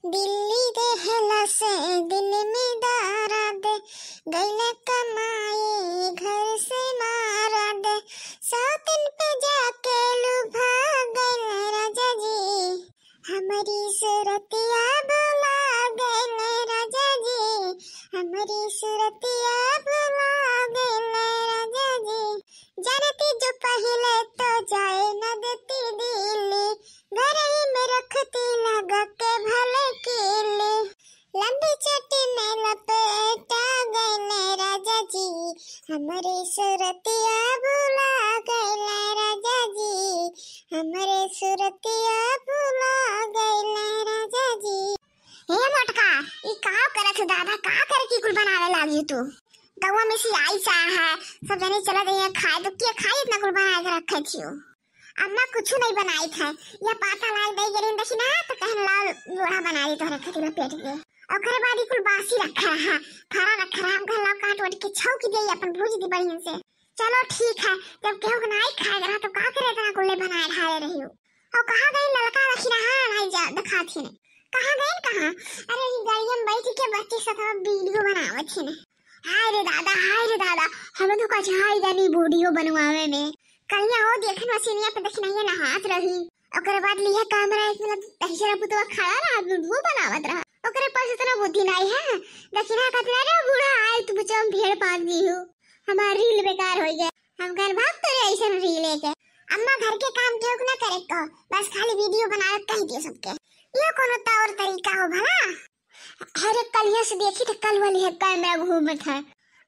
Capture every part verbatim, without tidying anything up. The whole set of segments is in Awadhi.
दिल्ली देहला से दिल में दर्द, गइल कमाए घर से मरद, सौतन पे जाके लुभा गइल राजा जी। हमरी सूरतिया भुला गइल राजा जी, हमरी सूरतिया भुला गइल राजा जी। जानती जो पहिले तो जाए न देती दिल्ली, घर ही में रखती लगा के भले किल्ली। लंबी चोटी में लपेटा गइले राजा जी, हमरी सूरतिया भुला गइले राजा जी, हमरी सूरतिया भुला गइले राजा जी। हे मोटका, ई का करत हो दादा, का करे की कुल बनावे लागी तू? गौवा में से आई सा है, सब जने चला जाइए खाए, तो क्या खाई इतना कुल बना के रखे छियो? अम्मा कुछ नहीं बनाई थे, यह पाता लाग दे गरीन देखी ना, तो कहन लाओ लोढ़ा बना ली तोहरे खातिर लपेट के। ओकरे बाद ई कुल बासी रखा रहा, फरा रखा रहा, हम कहन लाओ काट वाट के छौंक दे, अपन भूज दी बढ़िया से। चलो ठीक है, जब केहू के नाई खाए रहा तो का करे इतना कुल्ले बनाए ढाले रही हो? और कहाँ गई ललका रखी रहा भाई जा दिखात ही नहीं, कहाँ गई कहाँ? अरे ई गाड़िया में बैठ के बच्ची साथ वीडियो बनावत ही नहीं। हाय रे दादा, हाय रे दादा, हमें तो कुछ हाय जानी वीडियो बनवावे में। कहिया हो देखन मशीनिया पे देखी नहीं नहात रही, ओकरे बाद लिया कैमरा एक मिनट तहिजरा पुतवा खड़ा रहा वीडियो बनावत रहा, ओकरे पास इतना बुद्धि नहीं है। देखी ना कहती अरे बूढ़ा आए तू बचाओ भेड़ पाल दी हो, हमार रील बेकार हो गए। हम कहन भाग तोरे ऐसन रील लेके। अम्मा घर के काम केहू के ना करे को, बस खाली वीडियो बनावे कह दियो सबके। यो कोनो तौर तरीका हो भला? अरे कलिया से देखी तो कल वाली है कैमरा घूमत है,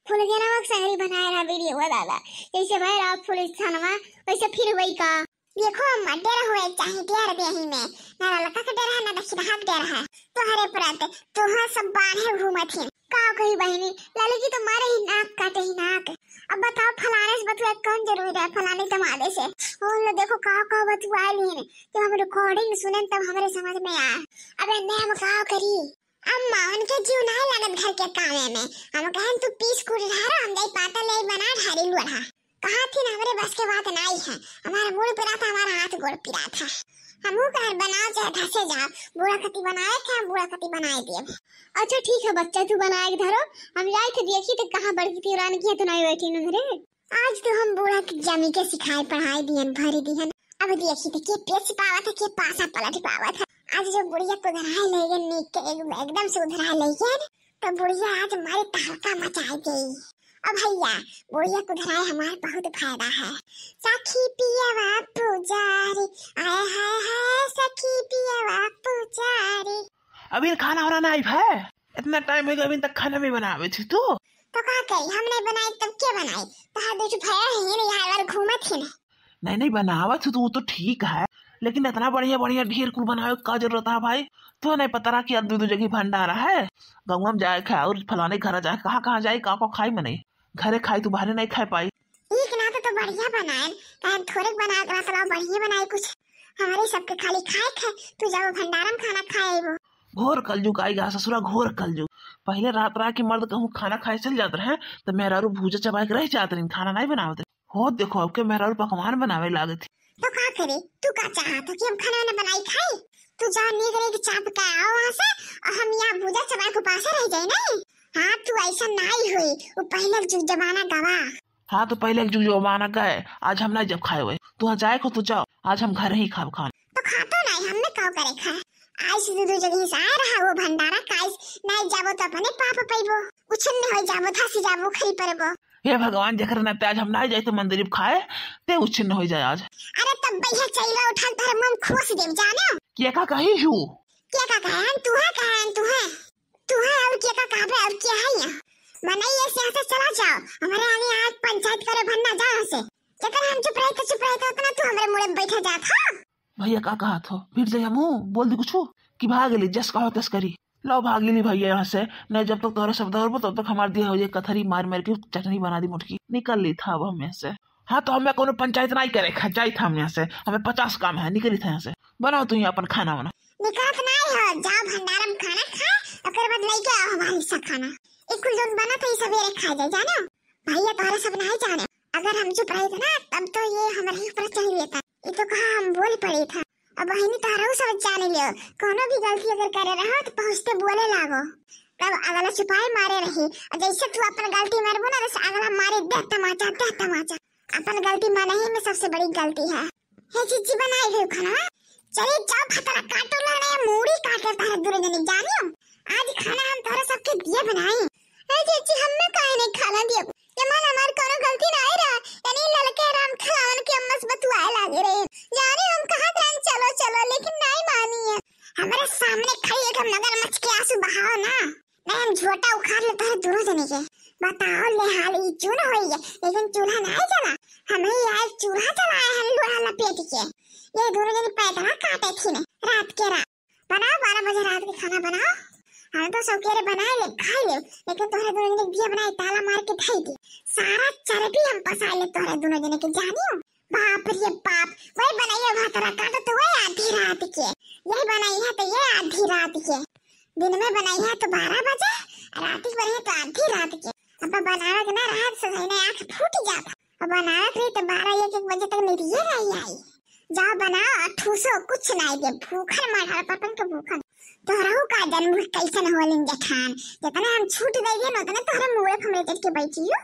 फुलगेनवा के संगरी बनाए रहा वीडियो दादा, जैसे भाई राव पुलिस थानवा वैसे फिर वही का। देखो अम्मा, डर हुए चाहे डर देही में, ना ललका के डर है ना दक्षिणहा के डर है। तोहरे परत तोहर सब बान्हे घूमत ही। का कही बहिनी, लालू जी तो मारे ही नाक काटे ही नाक। अब बताओ फलाने से बतुआ कौन जरूरी रहे, फलाने जमाने से। और लो देखो का का बतुआ लीन, जब हम रिकॉर्डिंग सुनेन तब हमरे समझ में आ। अब एन्ने हम का करी? अम्मा उनके जीव नहीं लागत घर के कामे में। हम कहन तू पीस कुल ढारो, हम जाई पाता ले बना ढारी लोढ़ा। कहा थी ना हमरे बस के बात नाई है, हमारा मूड़ पिरात है, हमारा हाथ गोड़ पिरात है। हमहू कहन बनाओ चाहे धसे जाओ, बूढ़ा खती बनाए थे, हम बूढ़ा खती बनाए दिए। अच्छा ठीक है बच्चा, तू बनाए के धरो, हम जाए थे देखी तो कहाँ बड़की ती रानी की है तो नहीं बैठी नंदरे। आज तो हम बूढ़ा के जमी के सिखाए पढ़ाए दिहन भरी दिहन। अब देखी तो के पेच पावत है के पासा पलट पावत है। आज जो बुढ़िया कुधराए ले गए नीक के एक-, एकदम से उधराए ले गए तो बुढ़िया आज मारे तहलका मचाए गई। अब भैया बुढ़िया कुधराए हमार बहुत फायदा है। सखी पियवा पुजारी, आय हाय हाय सखी पियवा पुजारी। अभी खाना वाना नहीं है, इतना टाइम हो गया अभी तक खाना नहीं बनावे थी तू। तो का करी, हम नहीं बनाई तब के बनाई? तो हाँ दो भैया है ना यहाँ बार घूमत ही ना। नहीं नहीं बनावत हो तू, वो तो ठीक है, लेकिन इतना बढ़िया बढ़िया ढेर कुल बनावे का जरूरत है भाई? तो नहीं पता रहा कि अब दो दो जगह भंडारा है, गाँव में जाए खाए और फलाने घर जाए, कहाँ कहाँ जाए, का का खाई मने? घरे खाई तू बाहरे नहीं खाए पाई। एक ना तो, तो बढ़िया बनाए, काहे थोड़े बनाए, तो मतलब बढ़िया बनाए कुछ, हमारे सबके खाली खाए खाए, तू जाओ भंडारा में खाना खाए वो। घोर कलयुग आएगा ससुरा, घोर कलयुग। पहले रात रहा कि मर्द कहूँ खाना खाए चल जात रहे, तो मेहरारू भूजा चबाए के रह जात रही, खाना नहीं बनावत रही। हो देखो, अब के मेहरारू पकवान बनावे लागत है। तो का करे, तू का चाहत हो कि हम खाना वाना बनाई खाई? तू जा नीक नीक चाप के आओ वहाँ से, और हम यहाँ भूजा चबाए के उपासे रह जाए नहीं। हाँ, तू ऐसा नहीं हुई, वो पहले के जुग जमाना गवा। हाँ, तो पहले के जुग जमाना गए, आज हम नहीं जब खाए हुए। तू वहाँ जाए को तू जाओ, आज हम घर ही खाब खाना। तो खातो नहीं, हमने का करे खाए? आज से दो दो जगह से आए रहा वो भंडारा, काइस नहीं जाबो तो अपने पाप पैबो, उछिन्न हो जाबो, धसी जाबो, खरी पड़बो। हे भगवान, जेकर नाते आज हम ना जाए तो मंदिर खाए, ते उछिन्न हो जाए आज। अरे तब भैया चैला उठा धर्म हम खोस देव जाने। के का कही हूँ? के का कहे हैं? तू है, कहे हैं, तू है, तू है और के का कहा पे और क्या है यहाँ? मनई ये से यहाँ से चला जाओ, हमारे आगे आज पंचायत करे भन्ना जाओ यहाँ से। जेकर हम चुप रहे तो चुप रहे तो उतना तू हमारे मुड़े में बैठा जात हो। भैया का कहा थो? फिर जाए हमहू बोल दी कुछ कि भाग ले, जस कहो तस करी। लो भाग ली भैया यहाँ से, नहीं जब तक तोहरे सब दौड़बो तब तक हमार दिया हो जाए कथरी मार मार के चटनी बना दी मोटकी। निकल ली था अब हम यहाँ से। हाँ तो हमें कोनो पंचायत नहीं करे खा, जाई था हम यहाँ से, हमें पचास काम है, निकली था यहाँ से। बनाओ तू ही अपन खाना वाना। निकलत नहीं हो, जाओ भंडारा में खाना खाए, ओकर बाद लेके आओ हमारे हिस्सा खाना। एक कुल जोन बना था, ये सवेरे खा जाए, जानो? भैया तोहरा सब नहीं जाने, अगर हम चुप रही था ना तब तो ये हमारे ही ऊपर चढ़ लेता। ये तो कहा हम बोल पड़े था। अब बहिनी तोहरा सब जाने लियो, कोनो भी गलती अगर करे रहो तो पहुँचते बोले लागो। तब अगला चुपाई मारे रही, और जैसे तू अपन गलती मारबो ना, जैसे अगला मारे दे तमाचा, दे तमाचा। अपन गलती मानही में सबसे बड़ी गलती है। हे जीजी, बनाई गई खाना? चली जाओ, भतरा काटो, लहने मूड़ी काट ले तारे दुनो जनी, जानियो। आज खाना हम तोहरे सबके दिए बनाई। ए जीजी, हमें काहे नहीं खाना दिए? ये मन हमार कोनो गलती नहीं रहा, यानी ललके राम खिलावन के अम्मस बतुआए लागे रहे। जाने हम कहा जान चलो चलो, लेकिन नहीं मानी है। हमारे सामने खड़ी एक मगरमच्छ के आंसू बहाओ ना, नहीं हम झोटा उखाड़ ले तोहरे दुनो जनी के। बताओ ले हाल, ई चून होई है, लेकिन चूल्हा नहीं जला। हम ही आज चूल्हा जलाए हैं लोढ़ा लपेट के। ये दुनो जनी पैदल काटे थी ने रात के रात। बनाओ, बारह बजे रात के खाना बनाओ। हम तो सब केरे बनाए ले, खाई ले, लेकिन तोहरे दुनो जनी के दिए बनाए ताला मार के धई दे। सारा चर्बी हम पसाए ले तोहरे दुनो जनी के, जानियो। बाप रे बाप, वही बनाई है भतरा काटो तो वही आधी रात के। यही बनाई है तो ये आधी रात के। दिन में बनाई है तो बारह बजे, रात के बनाई है तो आधी रात के। अब बनावे के ना रहा तो सही नहीं, आँख फूट जाता। अब बनावे के रही तो बारह एक, एक बजे तक नहीं रही आई। जाओ बनाओ और ठूसो, कुछ नहीं दे, भूखन मार डाल पपन के भूखन। तोहरहू का जन्म कैसन होलिन जेठान, जितने हम छूट गई है ना, उतने तोहरे मुड़े पर चढ़ के बैठी हो।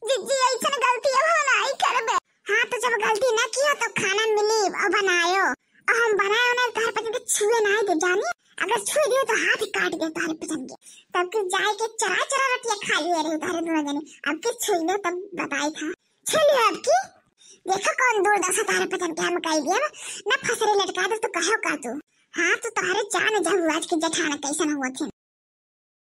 जीजी, ऐसन गलती अब हम नहीं करबे। हाँ, तो जब गलती ना कियो तो खाना मिली और बनायो। और हम बनाए उन्हें तोहरे पसंद के छुए ना दे, जानी। अगर छुए दियो तो हाथ ही काट दे तोहरे पसंद के। तब की जाए के चरा चरा रोटियां खा लिए रही तोहरे दुनो जने। अब की छुई ले तब बताई था। छुई ले अब की। देखो कौन दुर्दशा तोहरे पसंद के हम कह दिया। ना फसरी लटका दे तो कहो का तू। हाँ, तो तोहरे जान जाऊ आज के जेठान कैसन हुआ थे।